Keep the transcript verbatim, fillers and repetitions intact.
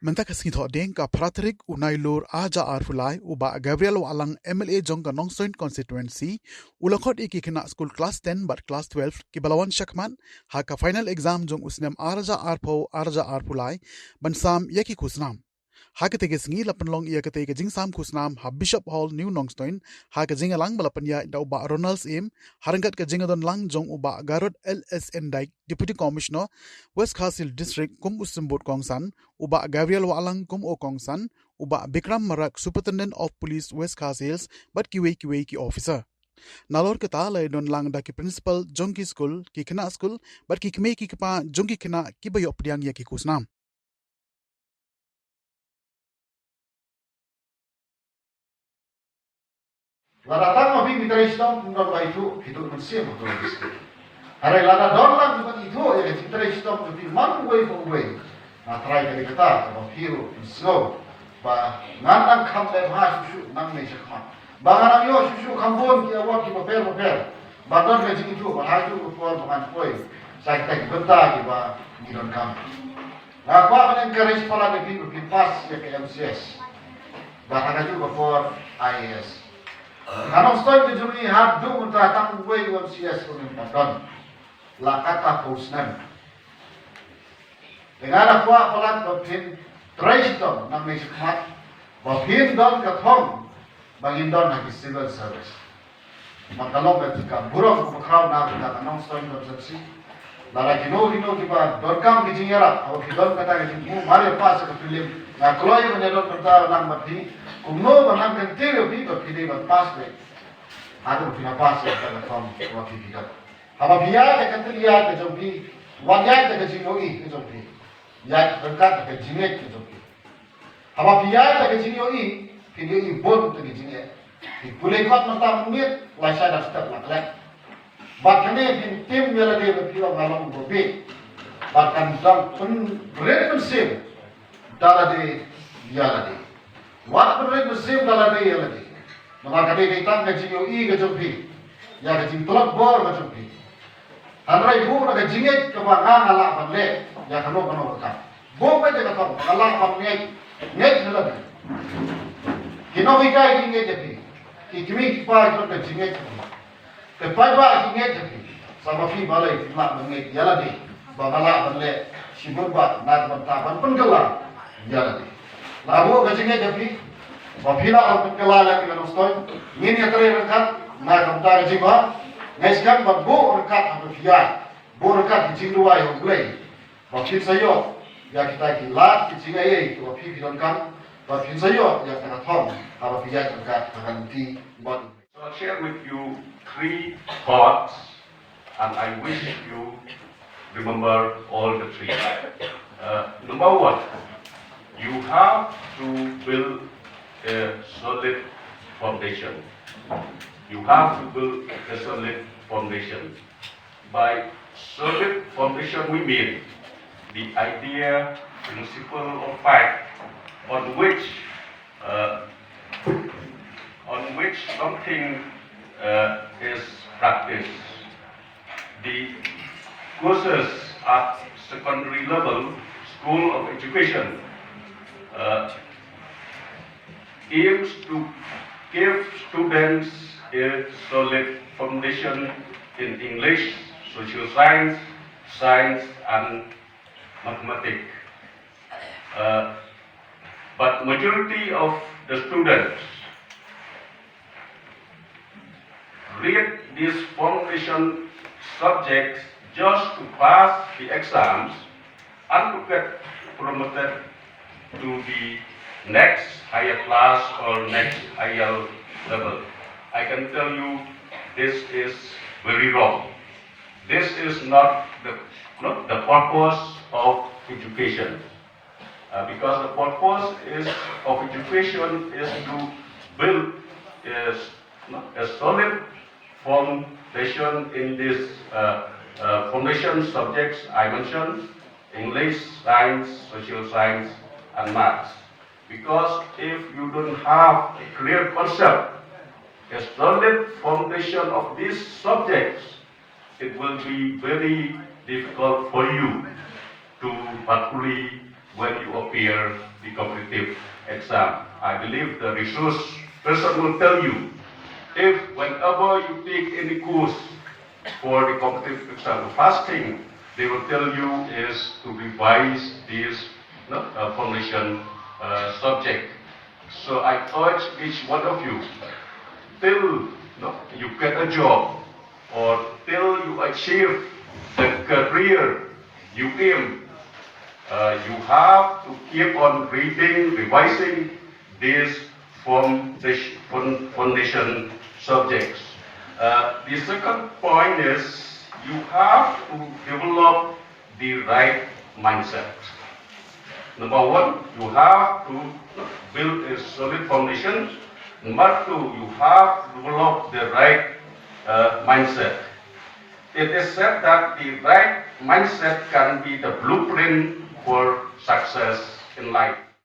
Mynta ka sngi Thohdieng ka phra tarik u Nailur arhajar arphew lai, u Bah Gabriel Wahlang, M L A jong ka Nongstoiñ Constituency, u la khot ïa ki khynnah skul klas ten bad klas twelve kiba la wan shakhmat ha ka final exam jong u snem arhajar arphew, arhajar arphew lai, ban sam ïa ki khusnam. Ha katei ka sngi la pynlong ïa katei ka jingsam khusnam ha Bishop Hall, New Nongstoiñ, ha ka jingïalang ba la pynïaid da u Bah Ronald Syiem, ha ryngkat ka jingdon lang jong u Bah Garod L S Endyke, Deputy Commissioner, West Khasi Hills District, kum u symbud kongsan, u Bah Gabriel Wahlang kum u kongsan, u Bah Bikram Marak, Superintendent of Police, West Khasi Hills, bad kiwei kiwei ki officer. Nalor kata la ïadon lang da ki principal jong ki skul, ki khynnah skul, bad ki kmie ki kpa jong ki khynnah kiba ïoh pdiang ïa ki khusnam. Lada tang ma phi phi trei shitom, phi don ba ithuh, phi duh mynsiem ha ka skul. Hynrei lada don lang phi ban ithuh ïa ka jingtrei shitom jong phi man uwei pa uwei, nga trai ka dei kata kaba phi ruh phin sngew ba ngan nang kham leh bha shuh shuh nangne shakhmat, ba ngan nang ïoh shuh shuh kham bun ki award kiba pher ba pher, ba don ka jingithuh ba ha kajuh ka por ba ngan poi sha kita ki bynta kiba ngi donkam. Nga kwah ban encourage palat ïa phi ba phin pass ïa ka M C S bad ha kajuh ka por I A S. Ka Nongstoiñ ka jong ngi haduh mynta tang uwei u M C S ruh ngim pat don, la katta phew snem. Te nga da kwah palat ba phin trei shitom nangne shakhmat ba phin don ka thong ba ngin don ha ki civil service. Ba ka long ka jingkam burom kaba khraw na ka bynta ka Nongstoiñ Constituency. Lada kino kino kiba donkam ki jingïarap, haba phi don kata ka jingthmu, mar ïa pass ïa ka prelim. Nga kloi ban ïadon bynta lang bad phi, kumno ban nang kyntiew ïa phi ba phi dei ban pass beit. Haduh ba phin pass ïa kata ka thong kaba phi phi don. Haba phi ïaid ïa ka tynrai ka jong phi, wat ïaid ïa ka jingïohi ka jong phi. Ïaid ryngkat ïa ka jingngeit ka jong phi. Haba phi ïaid ïa ka jingïohi, phin ïohi bun ka jingeh. Phi pule kot mynta mynmiet, lashai da step la klet. Bad kane phin tim ïa lade ba phi ong nga long uba bieit. Bad kan dang pynrit mynsiem da lade ïa lade. Wat pynrit mynsiem da lade ïa lade. Namar ka dei dei tang ka jingïohi ka jong phi ïa ka jingtlot bor ka jong phi. Hynrei buh na ka jingngeit kaba nga nga lah ban leh ïa kano kano ka kam. Buh beit ïa ka thong ba nga lah ban ngeit, ngeit ïa lade. Ki nonghikai ki ngeit ïa phi. Ki kmie ki kpa ki don ka jingngeit ïa phi. Te paidbah ki ngeit ïa phi. Sa ma phi balei phim lah ban ngeit ïa lade ba nga lah ban leh shibun bha na ka bynta ban pynkylla ïa lade. La buh ka jingngeit ïa phi ba phi lah ban pynkylla ïa ka Nongstoiñ. Ngin ïatrei ryngkat na ka bynta ka jingbha. Nga sngewkmen ba buh ryngkat haba phi ïaid, buh ryngkat ki jingduwai ha U Blei ba phin sa ïoh ïa kita ki lad ki jingaiei kiba phi phi donkam, ba phin sa ïoh ïa kata ka thong haba phi ïaid ryngkat ha ka lynti bad. So I'll share with you three thoughts, and I wish you remember all the three. Uh, number one, you have to build a solid foundation. You have to build a solid foundation. By solid foundation, we mean the idea, principle, or fact on which, uh, on which something, uh, is practiced. The courses at secondary level, school of education, uh, aims to give students a solid foundation in English, social science, science, and mathematics. Uh, but majority of the students read these foundation subjects just to pass the exams and to get promoted to the next higher class or next higher level. I can tell you this is very wrong. This is not the, not the purpose of education. Uh, because the purpose is of education is to build a, a solid foundation in this, uh, uh, foundation subjects I mentioned, English, science, social science, and maths. Because if you don't have a clear concept, a solid foundation of these subjects, it will be very difficult for you to, particularly when you appear the competitive exam. I believe the resource person will tell you if whenever you take any course for the competitive exam, the first thing they will tell you is to revise this, you know, uh, foundation uh, subject. So I urge each one of you, till, you know, you get a job or till you achieve the career you aim, uh, you have to keep on reading, revising these foundation, foundation subjects. Uh, the second point is you have to develop the right mindset. Number one, you have to build a solid foundation. Number two, you have to develop the right uh, mindset. It is said that the right mindset can be the blueprint for success in life.